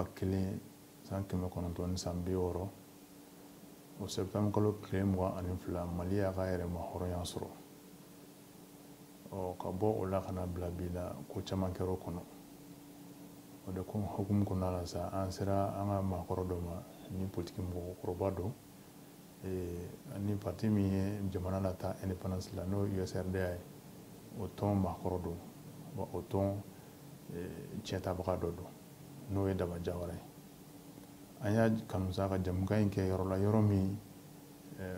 1000 san 1960, o septembre kalo tile 22, Mali y'a ka yɛrɛma hɔrɔnya sɔrɔ. Ɔ, ka bɔ o la ka na bila bi la, ko caman kɛra o kɔnɔ. O de ko hukumu kɔnɔna la sa, an sera an ka maakɔrɔ dɔ ma, ni politiki mɔgɔkɔrɔba don, ani parti min ye jamana lataa indépendance la, n'o ye USRDA ye, o tɔn maakɔrɔ don, wa o tɔn tiɲɛtabaga dɔ don, n'o ye Daba Jawara ye. An y'a kanu sa ka jamukan in kɛ yɔrɔ la, yɔrɔ min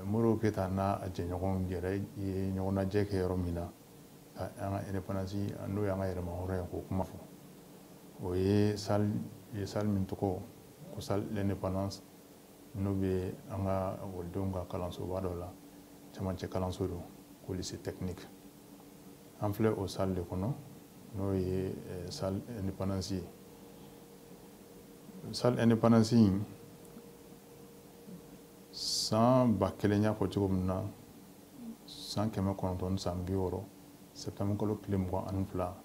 Modibo Keyita n'a a jɛɲɔgɔnw yɛrɛ ye ɲɔgɔnnajɛ kɛ yɔrɔ min na, ka an ka indépendance, n'o y'an ka yɛrɛma hɔrɔnya, k'o kuma fɔ. O ye salle ye, salle min tɔgɔ ko salle l'indépendance, n'o bɛ an ka ekɔlidenw ka kalansoba dɔ la, camancɛ kalanso don, ko lycée technique. An filɛ o salle de kɔnɔ, n'o ye salle indépendance ye. Salle indépendance in, san 1000, n y'a fɔ cogo min na, san 1960, septembre kalo tile 22,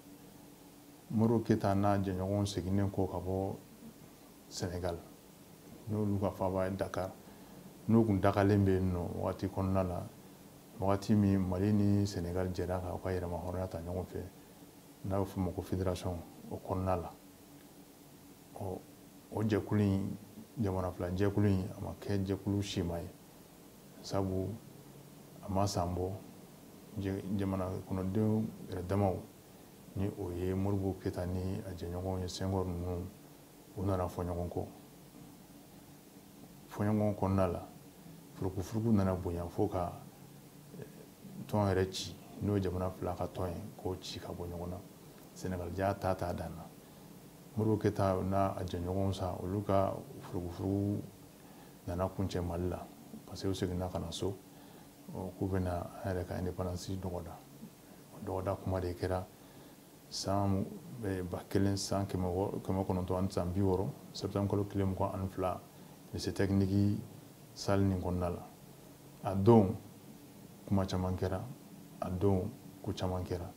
Modibo Keyita n'a jɛɲɔgɔnw seginnen kɔ ka bɔ Sénégal, n'olu ka faaba ye Dakar, n'u kun dagalen bɛ yen nɔ wagati kɔnɔna la, wagati min Mali ni Sénégal jɛra ka u ka yɛrɛma hɔrɔnya ta ɲɔgɔn fɛ, n'a bɛ f'o ma ko fédération, o kɔnɔna la. Ɔ, o jɛkulu in, jamana fila jɛkulu in, a ma kɛ jɛkulu si ma ye, sabu a ma san bɔ, jamana kɔnɔdenw yɛrɛ damaw, ni o ye Modibo Keyita ni a jɛɲɔgɔnw ye, Senghor ninnu, u nana fɔ ɲɔgɔn kɔ. Fɔɲɔgɔn kɔnɔna la, furukufuruku nana bonya fo ka tɔn yɛrɛ ci, n'o ye jamana fila ka tɔn ye, k'o ci ka bɔ ɲɔgɔn na. Sénégal ja ta ta dan na. Modibo Keyita n'a a jɛɲɔgɔnw sa, olu ka furukufuruku nana kuncɛ Mali la, parce que u seginna ka na so k'u bɛna an yɛrɛ ka indépendance dɔgɔda. O dɔgɔda kuma de kɛra san 1000 san 1960, septembre kalo tile 22, lycée technique salle nin kɔnɔna la. A don kuma caman kɛra, a don ko caman kɛra.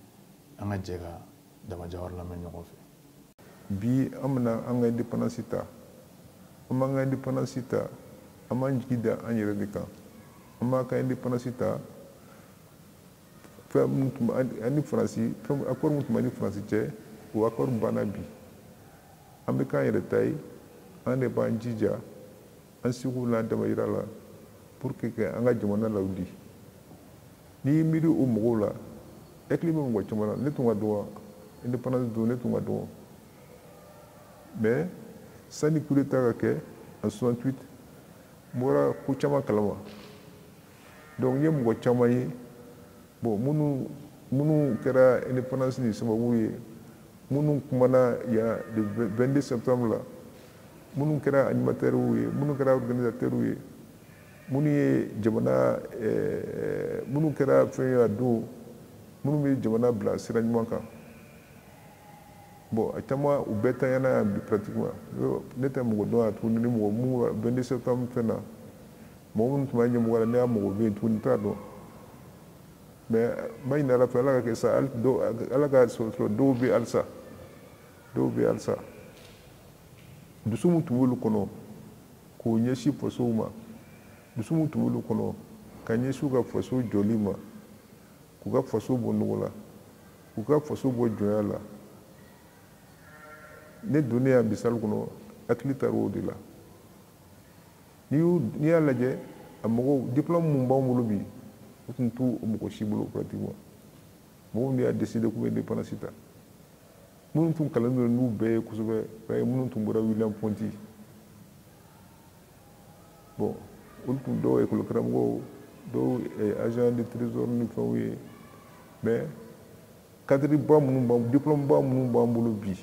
An ka jɛ ka Daba Jawara lamɛn ɲɔgɔn fɛ. Bi an bɛna an ka indépendance ta, an b'an ka indépendance ta, an b'an jigi da an yɛrɛ de kan. An b'an ka indépendance ta, fɛn min tun bɛ an ni Faransi, fɛn accord min tun b'an ni Faransi cɛ, o accord banna. Bi an bɛ k'an yɛrɛ ta ye, an de b'an jija an seko n'an damayira la pour que ka an ka jamana lawuli. N'i y'i miiri o mɔgɔw la, hakili bɛ mɔgɔ caman na. Ne tun ka dɔgɔ indépendance don, ne tun ka dɔgɔ, mais sani coup d'état ka kɛ en 68, n bɔra ko caman kalama. Donc n ye mɔgɔ caman ye, bon, minnu kɛra indépendance ni sababu ye, minnu kumana yan le 22 septembre la, minnu kɛra animateurs ye, minnu kɛra organisateurs ye, minnu ye jamana, minnu kɛra fɛn ye a don, minnu bɛ jamana bila sira ɲuman kan. Bon, a caman, u bɛɛ tanyana yan bi pratiquement. Ne tɛ mɔgɔ dɔn yan tuguni ni mɔgɔ mun 22 septembre fɛn na, mɔgɔ minnu tun b'a ɲɛmɔgɔ la, ne y'a mɔgɔ bɛ yen tuguni, n t'a dɔn. Mais n b'a ɲini Ala fɛ, Ala ka kɛ sa, hali dɔw, Ala ka sɔrɔ dɔw bɛ halisa, dɔw bɛ halisa. Dusu min tun b'olu kɔnɔ k'o ɲɛsin fasow ma, dusu min tun b'olu kɔnɔ ka ɲɛsin u ka faso jɔli ma, k'u ka faso bɔ nɔgɔ la, k'u ka faso bɔ jɔnya la. Ne donnen yan bi salle kɔnɔ, hakili taara o de la. N'i y'a lajɛ, a mɔgɔw, diplôme mun b'anw bolo bi, o tun t'u mɔgɔ si bolo pratiquement. Mɔgɔw minnu y'a décidé k'u bɛ indépendance ta, minnu tun kalannen don n'u bɛɛ ye kosɛbɛ, o ye minnu tun bɔra William Ponty. Bon, olu tun dɔw école karamɔgɔw, dɔw agent de trésor ni fɛnw ye. Mais cadre ba minnu b'an, diplôme ba minnu b'an bolo bi,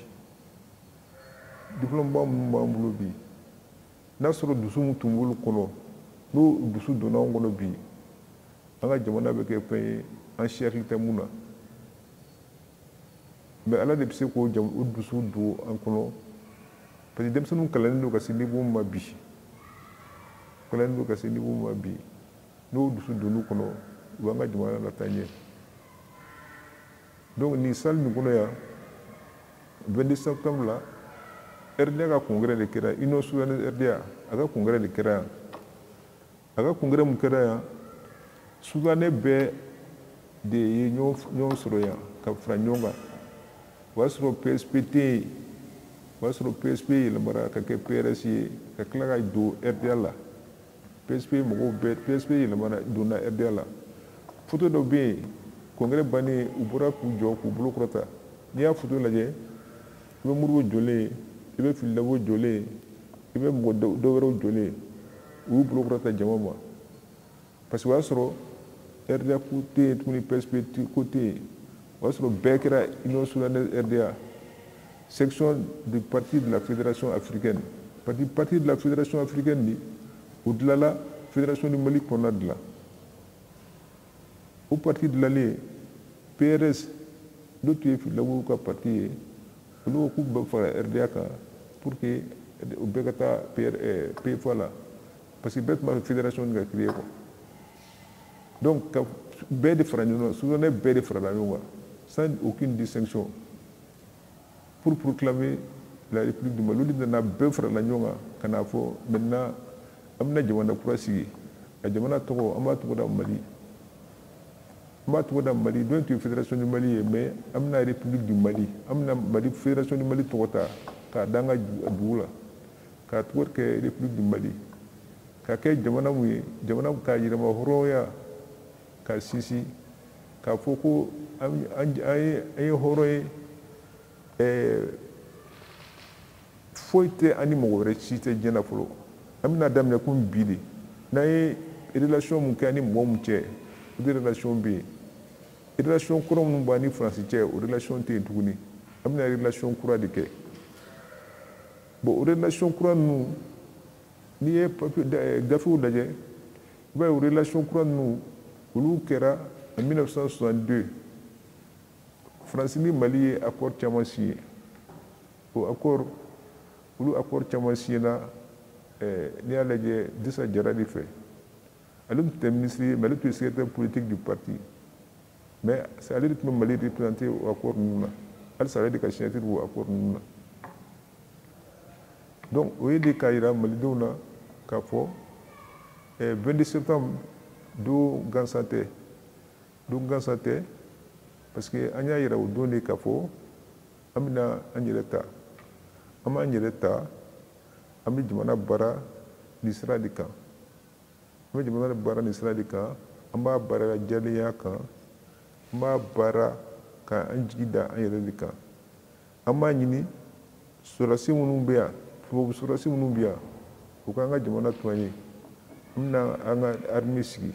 diplôme ba minnu b'an bolo bi, n'a sɔrɔ dusu min tun b'olu kɔnɔ, n'o dusu donna anw kɔnɔ bi, an ka jamana bɛ kɛ fɛn ye an si hakili tɛ mun na. Mais Ala de bɛ se k'o o dusu don an kɔnɔ, parce que denmisɛnninw kalannen don ka se niveau min ma bi, kalannen don ka se niveau min ma bi, n'o dusu donn'u kɔnɔ, u b'an ka jamana lataa ɲɛ. Donc nin salle nin kɔnɔ yan, 22 septembre la, RDA ka congrès de kɛra, Union soudanaise RDA, a ka congrès de kɛra yan. A ka congrès mun kɛra yan, Soudanais bɛɛ de ye ɲɔgɔn sɔrɔ yan ka fara ɲɔgɔn kan. O y'a sɔrɔ PSP tɛ yen, o y'a sɔrɔ PSP yɛlɛmara ka kɛ PRS ye, ka tila ka don RDA la. PSP mɔgɔw bɛɛ, PSP yɛlɛmara donna RDA la. Photo dɔ bɛ yen, congrès bannen, u bɔra k'u jɔ k'u bolo kɔrɔta. N'i y'a photo lajɛ, i bɛ Modibo jɔlen ye, i bɛ Fily Dabo jɔlen ye, i bɛ mɔgɔ dɔ wɛrɛw jɔlen ye. U y'u bolo kɔrɔta jama ma, parce que o y'a sɔrɔ RDA ko tɛ yen tuguni, PSP ko tɛ yen. O y'a sɔrɔ bɛɛ kɛra Union soudanaise RDA, section du parti de la Fédération africaine. Parti de la Fédération africaine ni o dilanla Fédération du Mali kɔnɔna de la. O parti dilanlen, PRS n'o tun ye Fily Dabo ka parti ye, olu ko k'u bɛ fara RDA kan pour que u bɛɛ ka taa PFA la, parce que bɛɛ tun b'a fɛ fédération ka créer quoi. Donc ka bɛɛ de fara ɲɔgɔn kan, Soudanais bɛɛ de farala ɲɔgɔn kan sans aucune distinction pour proclamer la République du Mali. Olu nana bɛɛ farala ɲɔgɔn kan ka n'a fɔ maintenant an bɛna jamana kura sigi, a jamana tɔgɔ an b'a tɔgɔ da Mali, an b'a tɔgɔ da Mali. Don tun ye Fédération du Mali ye, mais an bɛna République du Mali, an bɛna Mali Fédération du Mali tɔgɔ ta k'a da an ka dugu la, k'a tɔgɔ kɛ République du Mali, ka kɛ jamana mun ye, jamana k'a yɛrɛma hɔrɔnya ka sinsin, k'a fɔ ko an ye hɔrɔn ye, foyi tɛ an ni mɔgɔ wɛrɛ si tɛ diɲɛ na fɔlɔ. An bɛna daminɛ komi bi de, n'an ye relation mun kɛ an ni mɔgɔ mun cɛ, o de relation bɛ yen. Relation kɔrɔ minnu b'an ni Faransi cɛ, o relation tɛ yen tuguni. An bɛna relation kura de kɛ. Bon, o relation kura ninnu, n'i ye papier gafew lajɛ, i b'a ye o relation kura ninnu olu kɛra en 1962. Faransi ni Mali ye accord caman signé. O accord, olu accord caman signé na, n'i y'a lajɛ Drissa Diarra de fɛ. Ale tun tɛ ministre ye, mais ale tun ye secrétaire politique du parti. Mais c'est ale de tun bɛ Mali représenté o accord ninnu na. Halisa ale de ka signature b'o accord ninnu na. Donc o ye de k'a jira malidenw na k'a fɔ 22 septembre don gansan tɛ, don gansan tɛ, parce que an y'a jira o don de k'a fɔ an bɛna an yɛrɛ ta, an b'an yɛrɛ ta, an bɛ jamana baara nin sira de kan, an bɛ jamana baara nin sira de kan, an b'a baara jɛlenya kan, an b'a baara k'an jigi da an yɛrɛ de kan. An b'a ɲini sɔrɔdasi minnu bɛ yan, tubabu sɔrɔdasi minnu bɛ yan, u k'an ka jamana to an ye. An bɛna an ka armée sigi.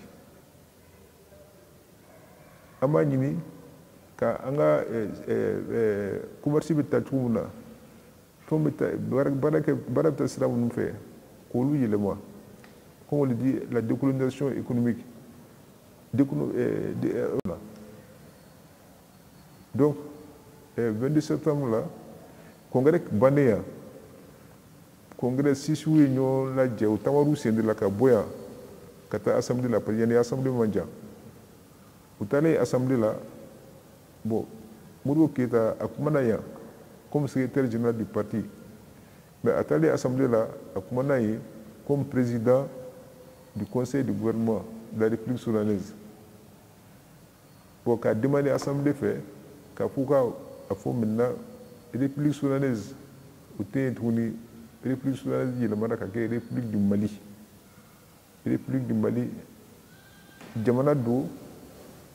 An b'a ɲini ka an ka commerce bɛ taa cogo min na, fɛnw bɛ taa baara kɛ, baara bɛ taa sira minnu fɛ, k'olu yɛlɛma. Comme on le dit, la décolonisation économique. Donc, 22 septembre là, congrès bannen yan, congrès sisiw ye ɲɔgɔn lajɛ, u tamar'u sen de la ka bɔ yan ka taa assemblée la, parce que yanni assemblée man jan. U taalen assemblée la, bon, Modibo Keïta a kumana yan comme secrétaire général du parti, mais a taalen assemblée la, a kumana yen comme président du conseil du gouvernement de la République soudanaise. Bon, k'a demander assemblée fɛ k'a fɔ ka a fɔ maintenant République soudanaise o tɛ yen tuguni, République soudanaise yɛlɛmana ka kɛ République du Mali. République du Mali jamana don,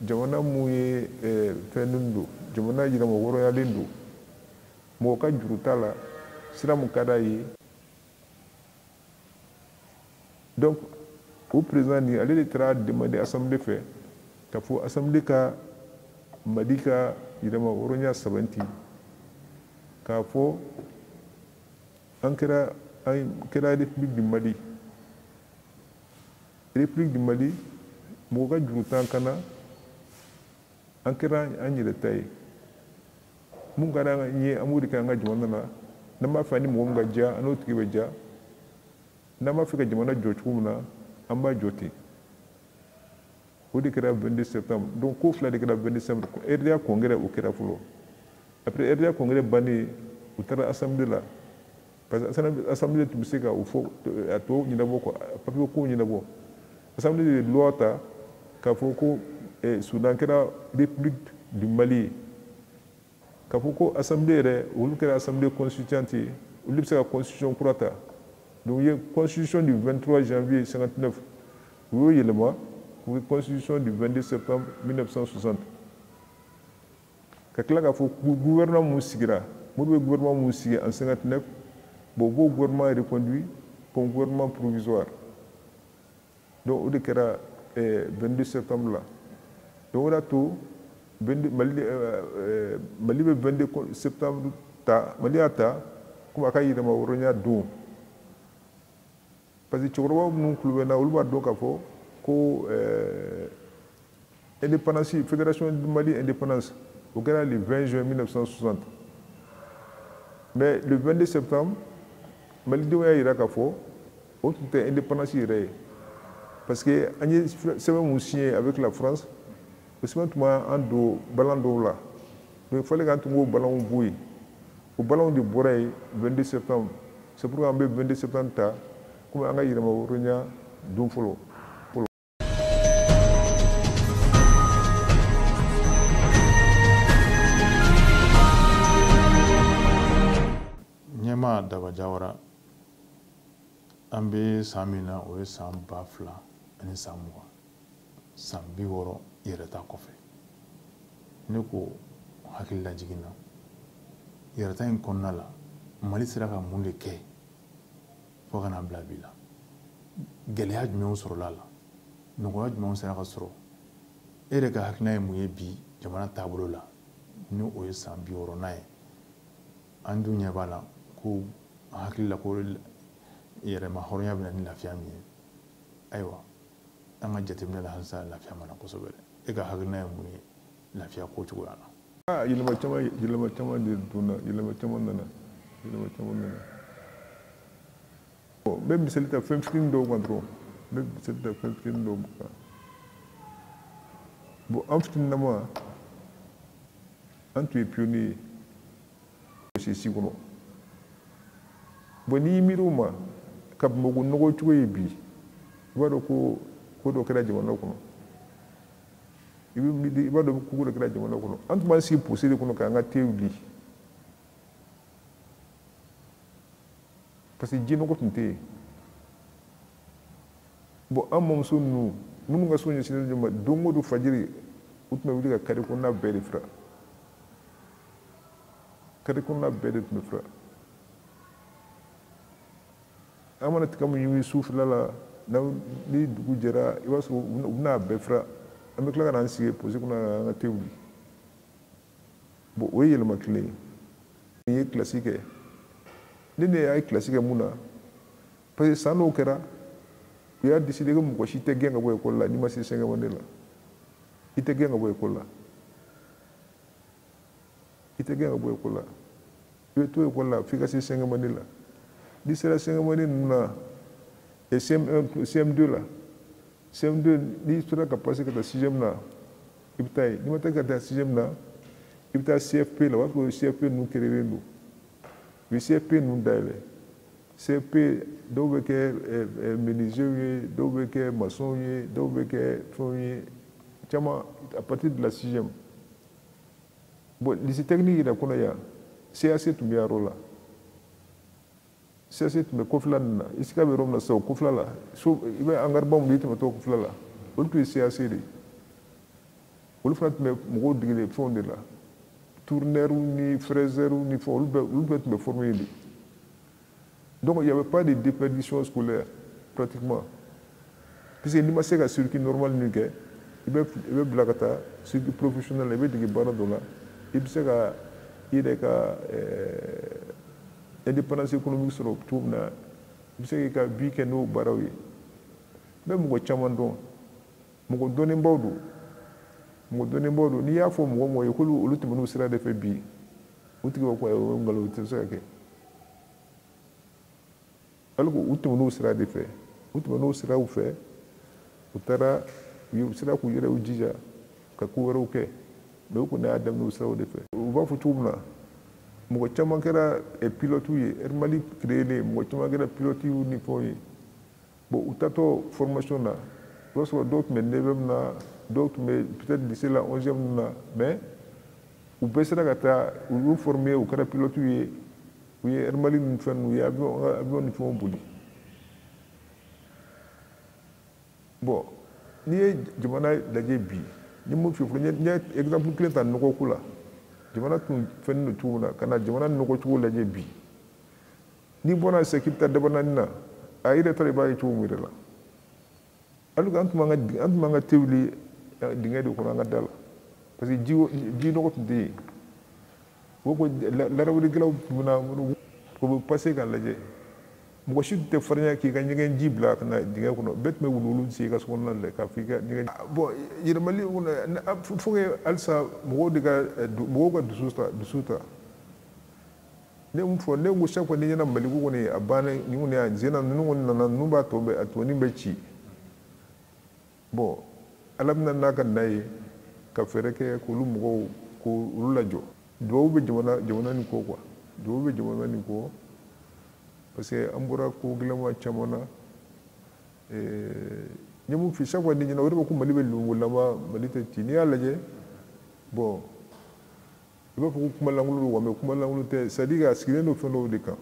jamana mun ye fɛn ninnu don, jamana yɛlɛma hɔrɔnyalen don, mɔgɔ ka juru t'a la, sira mun ka d'a ye. Donc o président nin, ale de taara demander assemblée fɛ k'a fɔ assemblée ka Mali ka yɛlɛma hɔrɔnya sabati, k'a fɔ an kɛra République du Mali. République du Mali, mɔgɔ ka juru t'an kan na, an kɛra an yɛrɛ ta ye. Mun ka d'an ye, an b'o de kɛ an ka jamana na. N'an b'a fɛ ani mɔgɔ min ka diya, an n'o tigi bɛ diya. N'an b'a fɛ ka jamana jɔ cogo min na, an b'a jɔ ten. O de kɛra 22 septembre. Donc ko fila de kɛra 22 septembre. RDA congrès o kɛra fɔlɔ. Après RDA congrès bannen, u taara assemblée la. Parce que assemblée tun bɛ se ka o fɔ a tɔ ɲɛnabɔ quoi, papier ko ɲɛnabɔ. Assemblée de loi ta k'a fɔ ko Soudan kɛra République du Mali ye. K'a fɔ ko assemblée yɛrɛ, olu kɛra assemblée constituante ye, olu bɛ se ka constitution kura ta. Donc u ye constitution du 23 janvier 59, u y'o yɛlɛma k'o kɛ constitution du 22 septembre 1960. Ka tila k'a fɔ gouvernement mun sigira, Modibo ye gouvernement mun sigi en 59, bon u b'o gouvernement reconduit comme gouvernement provisoire. Donc o de kɛra 22 septembre la. Donc o de y'a to Mali bɛ 22 septembre ta, Mali y'a ta komi a ka yɛlɛma hɔrɔnya don. Parce que cɛkɔrɔba minnu tulo bɛ n na, olu b'a dɔn k'a fɔ ko indépendance, Fédération du Mali indépendance, o kɛra le 20 juin 1960. Mais le 22 septembre, Malidenw y'a jira k'a fɔ o tun tɛ indépendance yɛrɛ ye. Parce que an ye sɛbɛn mun signé avec la France, o sɛbɛn tun b'an don balan dɔw la. Donc il fallait k'an tun k'o balanw bɔ yen. O balanw de bɔra yen 22 septembre. C'est pourquoi an bɛ 22 septembre ta komi an ka yɛlɛma hɔrɔnya don fɔlɔ. Ɲɛmaa Daba Jawara, an bɛ san min na, o ye san 2020, san 60 yɛrɛta kɔfɛ. Ne ko hakili lajigin na, yɛrɛta in kɔnɔna la, Mali sera ka mun de kɛ fo ka n'a bila bi la? Gɛlɛya jumɛnw sɔrɔla a la? Nɔgɔya jumɛnw sera ka sɔrɔ? E yɛrɛ ka hakilina ye mun ye bi jamana taabolo la, ni o ye san 60nan ye? An dun ɲɛ b'a la ko an hakili la ko yɛrɛma hɔrɔnya bɛ na ni lafiya min ye. Ayiwa, an ka jateminɛ la halisa lafiya ma na kosɛbɛ dɛ. E ka hakilina ye mun ye lafiya ko cogoya la? Yɛlɛma caman, yɛlɛma caman de donna, yɛlɛma caman nana, yɛlɛma caman nana. Bon, n bɛ misali ta fɛn fitinin dɔw kan dɔrɔn. N bɛ misali ta fɛn fitinin dɔw kan. Bon, an fitininama, an tun ye pionnier ye si kɔnɔ. Bon, n'i y'i miiri o ma, ka Bamakɔ nɔgɔ cogo ye bi, i b'a dɔn ko ko dɔ kɛra jamana kɔnɔ. I bɛ miiri, i b'a dɔn ko dɔ kɛra jamana kɔnɔ. An tun b'an sigi pose de kɔnɔ k'an ka te wuli. Parce que ji nɔgɔ tun tɛ yen. Bon, an mamuso ninnu, minnu ka so ɲɛsinnen don ma, don o don fajiri, u tun bɛ wuli ka kare kɔnɔna bɛɛ de furan. Kare kɔnɔna bɛɛ de tun bɛ furan. An mana tiga mun ɲimi su fila la, ni dugu jɛra, i b'a sɔrɔ u bɛna a bɛɛ furan. An bɛ tila ka n'an sigi pose kɔnɔ k'an ka te wuli. Bon, o ye yɛlɛma kelen ye. N ye kilasi kɛ. Ni ne y'a kilasi kɛ mun na, parce que san dɔw kɛra, u y'a décidé ko mɔgɔ si tɛ gɛn ka bɔ ekɔli la n'i ma se cinquième année la. I tɛ gɛn ka bɔ ekɔli la. I tɛ gɛn ka bɔ ekɔli la. I bɛ to ekɔli la f'i ka se cinquième année la. N'i sera cinquième année ninnu na, et CM1, CM2 la, CM2 n'i sera ka passer ka taa sixième na, i bɛ taa yen. N'i ma taa ka taa sixième na, i bɛ taa CFP la, o b'a sɔrɔ CFP ninnu créé don. U ye CFP ninnu dayɛlɛ. CFP dɔw bɛ kɛ menuisier ye, dɔw bɛ kɛ maçon ye, dɔw bɛ kɛ fɛnw ye, caman à partir de la sixième. Bon, lycée technique yɛrɛ kɔnɔ yan, CAC tun bɛ yɔrɔ la. CAC tun bɛ kɔfɛla ninnu na, ISCA bɛ yɔrɔ min na sisan, o kɔfɛla la, so i bɛ angariba minnu ye tɛmɛtɔ kɔfɛla la, olu tun ye CAC de ye. Olu fana tun bɛ mɔgɔw dege fɛnw de la, tourneur ni fraiseur ni fɛnw, olu bɛɛ tun bɛ former yen de. Donc il n'y avait pas de déperdition scolaire pratiquement. Puisque n'i ma se ka circuit normal min kɛ, i bɛ bila ka taa circuit professionnel la, i bɛ dege baara dɔ la, i bɛ se ka i yɛrɛ ka indépendance économique sɔrɔ cogo min na, i bɛ se k'i ka vie kɛ n'o baaraw ye. N bɛ mɔgɔ caman dɔn, mɔgɔ dɔnnenbaw don, mɔgɔ dɔnnenbaw don. N'i y'a fɔ mɔgɔ mɔgɔ ye k'olu olu tɛmɛn'o sira de fɛ bi, o tigi b'a fɔ ko ayi, o ye nkalon ye, o tɛ se ka kɛ. Alors que u tɛmɛn'o sira de fɛ, u tɛmɛn'o siraw fɛ, u taara, u sera k'u yɛrɛw jija ka ko wɛrɛw kɛ, mais u kɔni y'a daminɛ o siraw de fɛ. U b'a fɔ cogo min na, Mɔgɔ caman kɛra pilote ye. Air Mali créé, mɔgɔ caman kɛra pilote ni fɛnw ye. Bon, u tatɔ formation na, i b'a sɔrɔ dɔw tun bɛ 9e na, dɔw tun bɛ peut-être lycée la, 11e na, mais u bɛɛ sera ka taa, u y'u former, u kɛra pilote ye. U ye Air Mali ni fɛn ninnu, u ye avion ni fɛnw boli. Bon, n'i ye jamana lajɛ bi, ni mun f'i ye fɔlɔ, n ye exemple kelen ta nɔgɔ ko la. Jamana tun fɛnnen don cogo min na, ka na jamana nɔgɔ cogo lajɛ bi, n'i bɔra sisan k'i bɛ taa Dabanani na, a yɛrɛ taara i b'a ye cogo min yɛrɛ la. Alors que an tun b'an ka te wuli dingɛ de kɔnɔ an ka da la, parce que ji nɔgɔ tun tɛ yen. O ko larawulikɛlaw tun bɛ na, o bɛ passer k'a lajɛ. Mɔgɔ si tun tɛ farinya k'i ka ɲɛgɛn ji bila ka na dingɛ kɔnɔ. Bɛɛ tun bɛ wuluwulu sen i ka so kɔnɔna la k'a fɔ i ka ɲɛgɛn. Bon, yɛlɛmali kɔnɔ, faut que halisa mɔgɔw de ka mɔgɔw ka dusu ta. Ne mun fɔ, ne ko chaque fois ni ɲɛna Mali ko kɔni a banna, nin kɔni a zenna, ninnu kɔni nana, ninnu b'a tɔ bɛɛ, a tɔnin bɛ ci. Bon, Ala bɛna n'a ka na ye ka fɛɛrɛ kɛ k'olu mɔgɔw k'olu lajɔ. Duwawu bɛ jamana nin kɔ quoi, duwawu bɛ jamana nin kɔ, parce que an bɔra ko gɛlɛnman caman na. N ye mun f'i ye, chaque fois ni ɲɛna o de b'a ko Mali bɛ lomolama, Mali tɛ ci. N'i y'a lajɛ, bon, i b'a fɔ ko kuma lankolon don, mais kuma lankolon tɛ. C'est à dire a sigilen don fɛn dɔw de kan.